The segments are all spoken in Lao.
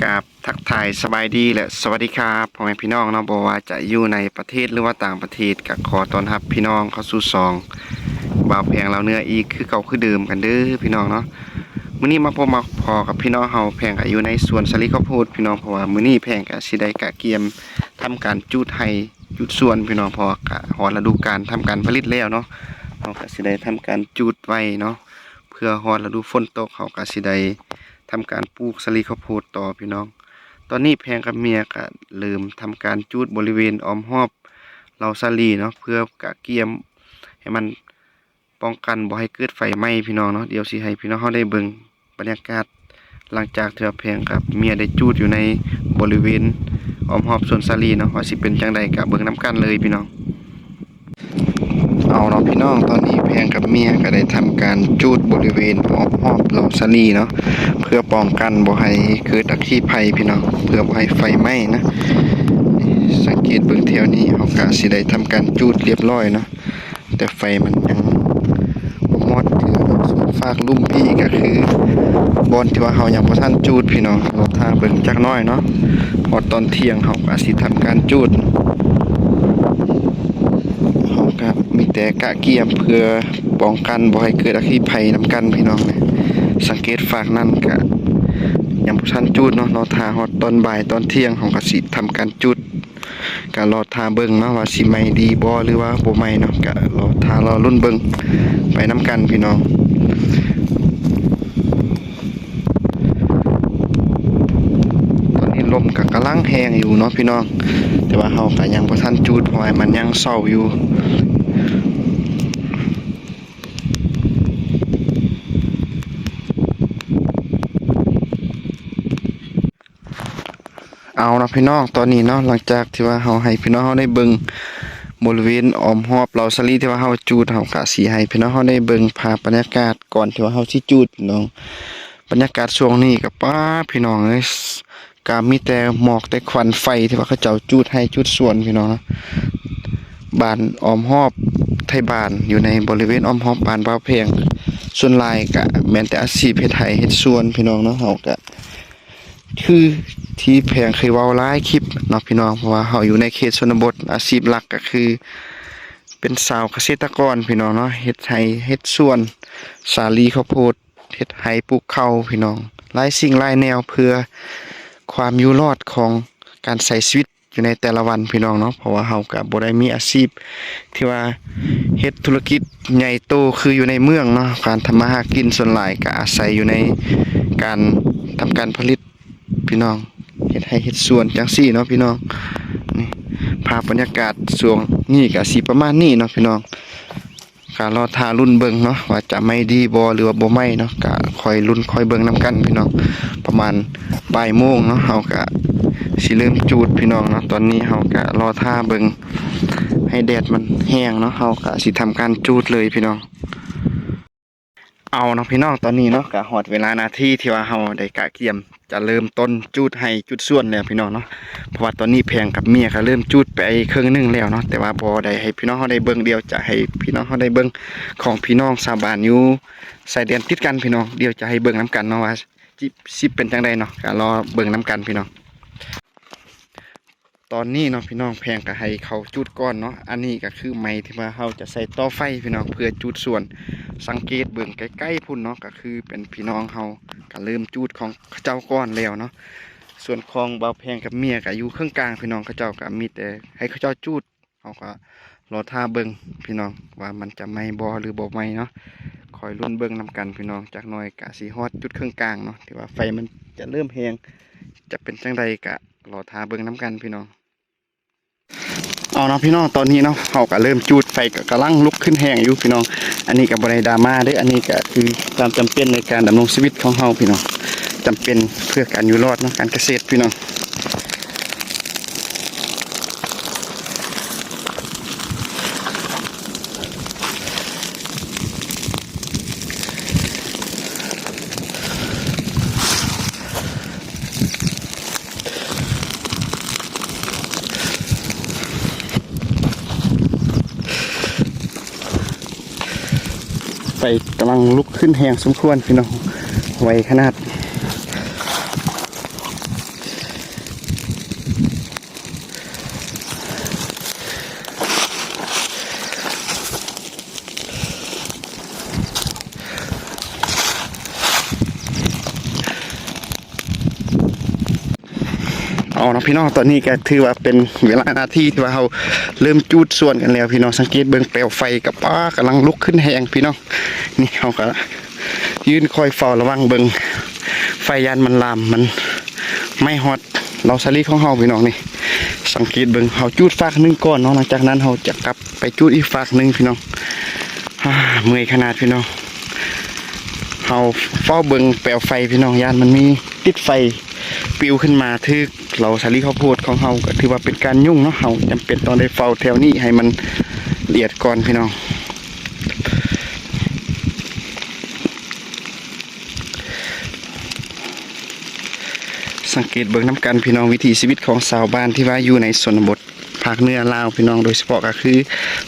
ກາບທັກທາຍສະບາຍດີ ແລະ ສະຫວັດດີຄັບ ພໍ່ແມ່ພີ່ນ້ອງເນາະ, ບໍ່ວ່າຈະຢູ່ໃນປະເທດ ຫຼືວ່າຕ່າງປະເທດ ກໍຂໍຕ້ອນຮັບພີ່ນ້ອງເຂົ້າສູ່ຊ່ອງບ່າວແພງລາວເໜືອອີກຄືເກົ່າຄືເດີມກັນເດີພີ່ນ້ອງເນາະ. ມື້ນີ້ມາພົບມາພໍ້ກັບພີ່ນ້ອງເຮົາ, ແພງກໍຢູ່ໃນສວນສາລີເຂົ້າໂພດພີ່ນ້ອງ, ເພາະວ່າມື້ນີ້ແພງກໍຊິໄດ້ກະກຽມທຳການຈູດໄຮ່ຈູດສວນພີ່ນ້ອງ, ເພາະວ່າກະຮອດລະດູການທຳການຜະລິດແລ້ວເນາະ, ເຮົາກໍຊິໄດ້ທຳການຈູດໄວ້ເນາະ. ເພື່ອຮອດລະດູຝົນຕົກ ເຮົາກໍຊິໄດ້ທຳການປູກສາລີເຂົ້າໂພດຕໍ່ພີ່ນ້ອງ. ຕອນນີ້ແພງກັບເມຍກໍເລີ່ມທຳການຈູດບໍລິເວນອ້ອມຮອບເຫຼົ່າສາລີເນາະ, ເພື່ອກະກຽມໃຫ້ມັນປ້ອງກັນບໍ່ໃຫ້ເກີດໄຟໄໝ້ພີ່ນ້ອງເນາະ. ດຽວຊິໃຫ້ພີ່ນ້ອງເຮົາໄດ້ເບິ່ງບັນຍາກາດ ຫຼັງຈາກທີ່ວ່າແພງກັບເມຍໄດ້ຈູດຢູ່ໃນບໍລິເວນອ້ອມຮອບສວນສາລີເນາະ, ວ່າຊິເປັນຈັ່ງໃດກໍເບິ່ງນຳກັນເລີຍພີ່ນ້ອງ. ເອົາເນາະພີ່ນ້ອງ, ຕອນນີ້ແພງກັບເມຍກໍໄດ້ທຳການຈູດບໍລິເວນອ້ອມຮອບເຫຼົ່າສາລີເນາະ, ເພື່ອປ້ອງກັນບໍ່ໃຫ້ເກີດອັກຄີໄພພີ່ນ້ອງ, ເພື່ອບໍ່ໃຫ້ໄຟໄໝ້ນະ. ສັງເກດເບິ່ງແຖວນີ້ ເຮົາກະຊິໄດ້ທຳການຈູດລຽບຮ້ອຍເນາະ, ແຕ່ໄຟມັນຍັງບໍ່ມອດເທື່ອເນາະ. ສ່ວນຟາກລຸ່ມພີ້ກໍຄືບ່ອນທີ່ວ່າເຮົາຍັງບໍ່ທັນຈູດພີ່ນ້ອງ, ລໍຖ້າເບິ່ງຈັກໜ້ອຍເນາະ, ຮອດຕອນທ່ຽງເຮົາກໍຊິທຳການຈູດ. ເຮົາກໍມີແຕ່ກະກຽມເພື່ອປ້ອງກັນບໍ່ໃຫ້ເກີດອັກຄີໄພນຳກັນພີ່ນ້ອງ. ສັງເກດຟາກນັ້ນກະຍັງບໍ່ທັນຈູດເນາະ, ລໍຖ້າຮອດຕອນບ່າຍຕອນທ່ຽງເຮົາກໍຊິທຳການຈູດ. ກະລໍຖ້າເບິ່ງເນາະ ວ່າຊິໄໝ້ດີບໍ່ ຫຼືວ່າບໍ່ໄໝ້ເນາະ, ກະລໍຖ້າລໍລຸ້ນເບິ່ງໄປນຳກັນພີ່ນ້ອງ. ຕອນນີ້ລົມກະກຳລັງແຮງຢູ່ເນາະພີ່ນ້ອງ, ແຕ່ວ່າເຮົາກະຍັງບໍ່ທັນຈູດ ເພາະວ່າມັນຍັງເຊົາຢູ່. ເອົາເນາະພີ່ນ້ອງ, ຕອນນີ້ເນາະ ຫຼັງຈາກທີ່ວ່າເຮົາໃຫ້ພີ່ນ້ອງເຮົາໄດ້ເບິ່ງບໍລິເວນອ້ອມຮອບເຫຼົ່າສາລີທີ່ວ່າເຮົາຈູດ, ເຮົາກະຊິໃຫ້ພີ່ນ້ອງເຮົາໄດ້ເບິ່ງພາບບັນຍາກາດກ່ອນທີ່ວ່າເຮົາຊິຈູດພີ່ນ້ອງ. ບັນຍາກາດຊ່ວງນີ້ກະ ປ້າ ພີ່ນ້ອງເອີຍ, ກະມີແຕ່ໝອກແຕ່ຄວັນໄຟທີ່ວ່າເຂົາເຈົ້າຈູດໄຮ່ຈູດສວນພີ່ນ້ອງເນາະ. ບ້ານອ້ອມຮອບໄທບ້ານ ຢູ່ໃນບໍລິເວນອ້ອມຮອບບ້ານບ່າວແພງ ສ່ວນຫຼາຍກະແມ່ນແຕ່ອາຊີບເຮັດໄຮ່ເຮັດສວນພີ່ນ້ອງເນາະ. ເຮົາກະ ຄືທີ່ແພງເຄີຍເວົ້າຫຼາຍຄລິບເນາະພີ່ນ້ອງ, ເພາະວ່າເຮົາຢູ່ໃນເຂດຊົນນະບົດ ອາຊີບຫຼັກກໍຄືເປັນຊາວກະເສດຕະກອນພີ່ນ້ອງເນາະ, ເຮັດໄຮ່ເຮັດສວນ ສາລີເຂົ້າໂພດ ເຮັດໄຮ່ປູກເຂົ້າພີ່ນ້ອງ, ຫຼາຍສິ່ງຫຼາຍແນວເພື່ອຄວາມຢູ່ລອດຂອງການໃຊ້ຊີວິດຢູ່ໃນແຕ່ລະວັນພີ່ນ້ອງເນາະ. ເພາະວ່າເຮົາກະບໍ່ໄດ້ມີອາຊີບທີ່ວ່າເຮັດທຸລະກິດໃຫຍ່ໂຕຄືຢູ່ໃນເມືອງເນາະ, ການທຳມາຫາກິນສ່ວນຫຼາຍກະອາໄສຢູ່ໃນການທຳການຜະລິດ ພີ່ນ້ອງ, ເຮັດໄຮ່ເຮັດສວນຈັ່ງຊີ້ເນາະພີ່ນ້ອງ. ນີ້ ພາບບັນຍາກາດຊ່ວງນີ້ກະຊິປະມານນີ້ເນາະພີ່ນ້ອງ, ກະລໍຖ້າລຸ້ນເບິ່ງເນາະ ວ່າຈະໄໝ້ດີບໍ່ ຫຼືວ່າບໍ່ໄໝ້ເນາະ, ກະຄອຍລຸ້ນຄອຍເບິ່ງນຳກັນພີ່ນ້ອງ. ປະມານບ່າຍໂມງເນາະ ເຮົາກະຊິເລີ່ມຈູດພີ່ນ້ອງເນາະ. ຕອນນີ້ເຮົາກະລໍຖ້າເບິ່ງໃຫ້ແດດມັນແຫ້ງເນາະ, ເຮົາກະຊິທຳການຈູດເລີຍພີ່ນ້ອງ. ເອົາເນາະພີ່ນ້ອງ, ຕອນນີ້ເນາະ ກະຮອດເວລານາທີທີ່ວ່າເຮົາໄດ້ກະກຽມຈະເລີ່ມຕົ້ນຈູດໄຮ່ຈູດສວນແລ້ວພີ່ນ້ອງເນາະ. ເພາະວ່າຕອນນີ້ແພງກັບເມຍກະເລີ່ມຈູດໄປເຄິ່ງໜຶ່ງແລ້ວເນາະ, ແຕ່ວ່າບໍ່ໄດ້ໃຫ້ພີ່ນ້ອງເຮົາໄດ້ເບິ່ງ. ດຽວຈະໃຫ້ພີ່ນ້ອງເຮົາໄດ້ເບິ່ງຂອງພີ່ນ້ອງຊາວບ້ານຢູ່ຊາຍແດນຕິດກັນພີ່ນ້ອງ, ດຽວຈະໃຫ້ເບິ່ງນຳກັນເນາະ ວ່າຊິ ຊິເປັນຈັ່ງໃດເນາະ, ກະລໍເບິ່ງນຳກັນພີ່ນ້ອງ. ຕອນນີ້ເນາະພີ່ນ້ອງ, ແພງກະໃຫ້ເຂົາຈູດກ່ອນເນາະ. ອັນນີ້ກະຄືໄມ້ທີ່ວ່າເຮົາຈະໃສ່ຕໍ່ໄຟພີ່ນ້ອງ ເພື່ອຈູດສວນ. ສັງເກດເບິ່ງໃກ້ໆພຸ້ນເນາະ, ກະຄືເປັນພີ່ນ້ອງເຮົາກະເລີ່ມຈູດຂອງເຂົາເຈົ້າກ່ອນແລ້ວເນາະ. ສ່ວນຂອງບ່າວແພງກັບເມຍກະຢູ່ເຄິ່ງກາງພີ່ນ້ອງ, ເຂົາເຈົ້າກະມີແຕ່ໃຫ້ເຂົາເຈົ້າຈູດ. ເຮົາກະລໍຖ້າເບິ່ງພີ່ນ້ອງ ວ່າມັນຈະໄໝ້ບໍ່ ຫຼືບໍ່ໄໝ້ເນາະ, ຄອຍລຸ້ນເບິ່ງນຳກັນພີ່ນ້ອງ. ຈັກໜ້ອຍກະຊິຮອດຈຸດເຄິ່ງກາງເນາະ ທີ່ວ່າໄຟມັນຈະເລີ່ມແຮງ, ຈະເປັນຈັ່ງໃດກະລໍຖ້າເບິ່ງນຳກັນພີ່ນ້ອງ. ເອົາເນາະພີ່ນ້ອງ, ຕອນນີ້ເນາະ ເຮົາກະເລີ່ມຈູດ, ໄຟກະກຳລັງລຸກຂຶ້ນແຮງຢູ່ພີ່ນ້ອງ. ອັນນີ້ກະບໍ່ໄດ້ດຣາມາເດີ້, ອັນນີ້ກະຄືຄວາມຈຳເປັນໃນການດຳລົງຊີວິດຂອງເຮົາພີ່ນ້ອງ, ຈຳເປັນເພື່ອການຢູ່ລອດເນາະ, ການກະເສດພີ່ນ້ອງ. ໄຟກຳລັງລຸກຂຶ້ນແຮງສົມຄວນພີ່ນ້ອງ, ໄວຂະໜາດ. ເອົາເນາະພີ່ນ້ອງ ຕອນນີ້ກໍຖືວ່າເປັນເວລານາທີທີ່ວ່າເຮົາເລີ່ມຈູດສວນກັນແລ້ວພີ່ນ້ອງ. ສັງເກດເບິ່ງແປວໄຟກໍ ປ້າ ກຳລັງລຸກຂຶ້ນແຮງພີ່ນ້ອງ. ນີ້ເຮົາກໍຢືນຄອຍເຝົ້າລະວັງເບິ່ງໄຟ ຢ້ານມັນລາມ ມັນໄໝ້ຮອດເລົາສາລີຂອງເຮົາພີ່ນ້ອງ. ນີ້ສັງເກດເບິ່ງ ເຮົາຈູດຟາກໜຶ່ງກ່ອນເນາະ ຫຼັງຈາກນັ້ນເຮົາຈະກັບໄປຈູດອີກຟາກໜຶ່ງພີ່ນ້ອງ. ອາ ເມື່ອຍຂະໜາດພີ່ນ້ອງ. ເຮົາເຝົ້າເບິ່ງແປວໄຟພີ່ນ້ອງ ຢ້ານມັນມີຕິດໄຟປິວຂຶ້ນມາຖືກເລົາສາລີເຂົ້າໂພດຂອງເຮົາ ກໍຖືວ່າເປັນການຫຍຸ້ງເນາະ. ເຮົາຈຳເປັນຕ້ອງໄດ້ເຝົ້າແຖວນີ້ໃຫ້ມັນລະອຽດກ່ອນພີ່ນ້ອງ. ສັງເກດເບິ່ງນຳກັນພີ່ນ້ອງ ວິຖີຊີວິດຂອງຊາວບ້ານທີ່ວ່າຢູ່ໃນຊົນນະບົດ ພາກເໜືອລາວພີ່ນ້ອງ ໂດຍສະເພາະກໍຄື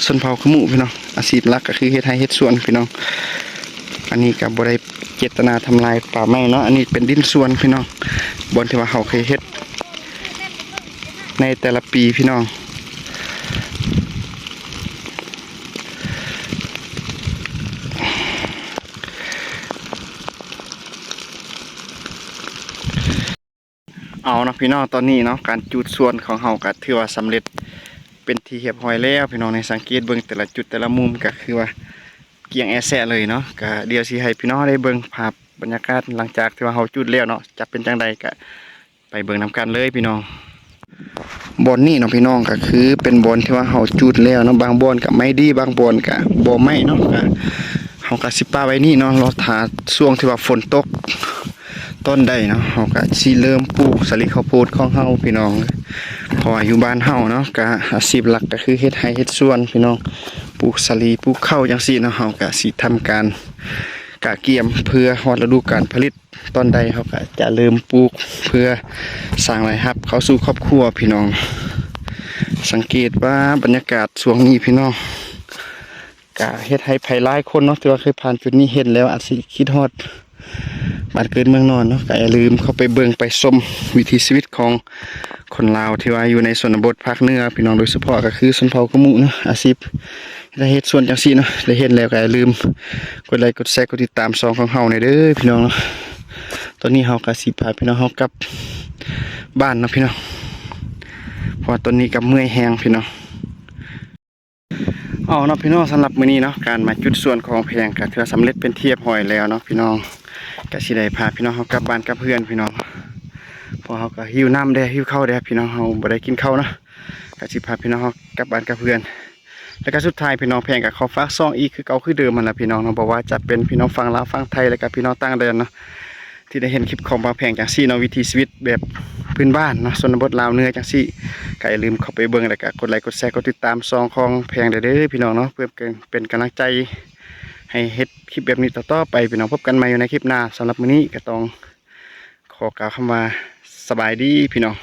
ຊົນເຜົ່າຂະມຸພີ່ນ້ອງ. ອາຊີບຫຼັກກໍຄືເຮັດໄຮ່ເຮັດສວນພີ່ນ້ອງ. ອັນນີ້ກໍບໍ່ໄດ້ເຈດຕະນາທຳລາຍປ່າໄມ້ເນາະ ອັນນີ້ເປັນດິນສວນພີ່ນ້ອງ ບ່ອນທີ່ວ່າເຮົາເຄີຍເຮັດໃນແຕ່ລະປີພີ່ນ້ອງ. ເອົາເນາະພີ່ນ້ອງ ຕອນນີ້ເນາະ ການຈູດສວນຂອງເຮົາກໍຖືວ່າສຳເລັດເປັນທີ່ຮຽບຮ້ອຍແລ້ວພີ່ນ້ອງ. ນີ້ສັງເກດເບິ່ງແຕ່ລະຈຸດແຕ່ລະມຸມກໍຄືວ່າກ້ຽງແອແຊະເລີຍເນາະ. ກໍດຽວຊິໃຫ້ພີ່ນ້ອງໄດ້ເບິ່ງພາບບັນຍາກາດຫຼັງຈາກທີ່ວ່າເຮົາຈູດແລ້ວເນາະ ຈະເປັນຈັ່ງໃດ ກໍໄປເບິ່ງນຳກັນເລີຍພີ່ນ້ອງ. ບ່ອນນີ້ເນາະພີ່ນ້ອງ ກໍຄືເປັນບ່ອນທີ່ວ່າເຮົາຈູດແລ້ວເນາະ ບາງບ່ອນກໍໄໝ້ດີ ບາງບ່ອນກໍບໍ່ໄໝ້ເນາະ. ກໍເຮົາກໍຊິປະໄວ້ນີ້ເນາະ ລໍຖ້າຊ່ວງທີ່ວ່າຝົນຕົກຕອນໃດເນາະ ເຮົາກໍຊິເລີ່ມປູກສາລີເຂົ້າໂພດຂອງເຮົາພີ່ນ້ອງ. ເພາະວ່າຢູ່ບ້ານເຮົາເນາະ ກໍອາຊີບຫຼັກກໍຄືເຮັດໄຮ່ເຮັດສວນພີ່ນ້ອງ ປູກສາລີ ປູກເຂົ້າຈັ່ງຊີ້ເນາະ. ເຮົາກໍຊິທຳການກະກຽມເພື່ອຮອດລະດູການຜະລິດ ຕອນໃດເຮົາກໍຈະເລີ່ມປູກເພື່ອສ້າງລາຍຮັບເຂົ້າສູ່ຄອບຄົວພີ່ນ້ອງ. ສັງເກດວ່າບັນຍາກາດຊ່ວງນີ້ພີ່ນ້ອງ ກະເຮັດໃຫ້ໃຜຫຼາຍຄົນເນາະ ທີ່ວ່າເຄີຍຜ່ານຈຸດນີ້ເຫັນແລ້ວອາດຊິຄິດຮອດບ້ານເກີດເມືອງນອນເນາະ. ກໍຢ່າລືມເຂົ້າໄປເບິ່ງໄປຊົມວິຖີຊີວິດຂອງ ຄົນລາວທີ່ວ່າຢູ່ໃນຊົນນະບົດພາກເໜືອພີ່ນ້ອງ ໂດຍສະເພາະກໍຄືຊົນເຜົ່າຂະມຸເນາະ ອາຊີບເຮັດໄຮ່ເຮັດສວນຈັ່ງຊີ້ເນາະ. ໄດ້ເຫັນແລ້ວກໍຢ່າລືມກົດໄລກົດແຊ ກົດຕິດຕາມຊ່ອງຂອງເຮົາແດ່ເດີພີ່ນ້ອງເນາະ. ຕອນນີ້ເຮົາກໍຊິພາພີ່ນ້ອງເຮົາກັບບ້ານເນາະພີ່ນ້ອງ ເພາະວ່າຕອນນີ້ກໍເມື່ອຍແຮງພີ່ນ້ອງ. ເອົາເນາະພີ່ນ້ອງ ສຳລັບມື້ນີ້ເນາະ ການມາຈຸດສວນຂອງແພງກໍຖືວ່າສຳເລັດເປັນທີ່ຮຽບຮ້ອຍແລ້ວເນາະພີ່ນ້ອງ. ກໍຊິໄດ້ພາພີ່ນ້ອງເຮົາກັບບ້ານກັບເຮືອນພີ່ນ້ອງ ເພາະເຮົາກໍຫິວນ້ຳແດ່ ຫິວເຂົ້າແດ່ພີ່ນ້ອງ ເຮົາບໍ່ໄດ້ກິນເຂົ້າເນາະ. ກໍຊິພາພີ່ນ້ອງເຮົາກັບບ້ານກັບເຮືອນ ແລ້ວກໍສຸດທ້າຍພີ່ນ້ອງ ແພງກໍຂໍຝາກຊ່ອງອີກຄືເກົ່າຄືເດີມຫັ້ນລະພີ່ນ້ອງເນາະ. ບໍ່ວ່າຈະເປັນພີ່ນ້ອງຝັ່ງລາວ ຝັ່ງໄທ ແລ້ວກໍພີ່ນ້ອງຕ່າງແດນເນາະ ທີ່ໄດ້ເຫັນຄລິບຂອງບ່າວແພງຈັ່ງຊີ້ເນາະ ວິຖີຊີວິດແບບພື້ນບ້ານເນາະ ຊົນນະບົດລາວເໜືອຈັ່ງຊີ້ ກໍຢ່າລືມເຂົ້າໄປເບິ່ງ ແລ້ວກໍກົດໄລກົດແຊ ກົດຕິດຕາມຊ່ອງຂອງແພງແດ່ເດີພີ່ນ້ອງເນາະ ເພື່ອເປັນກຳລັງໃຈໃຫ້ເຮັດຄລິບແບບນີ້ຕໍ່ໆໄປພີ່ນ້ອງ. ພົບກັນໃໝ່ຢູ່ໃນຄລິບໜ້າ ສຳລັບມື້ນີ້ກໍຕ້ອງຂໍກ່າວຄຳວ່າສະບາຍດີພີ່ນ້ອງ.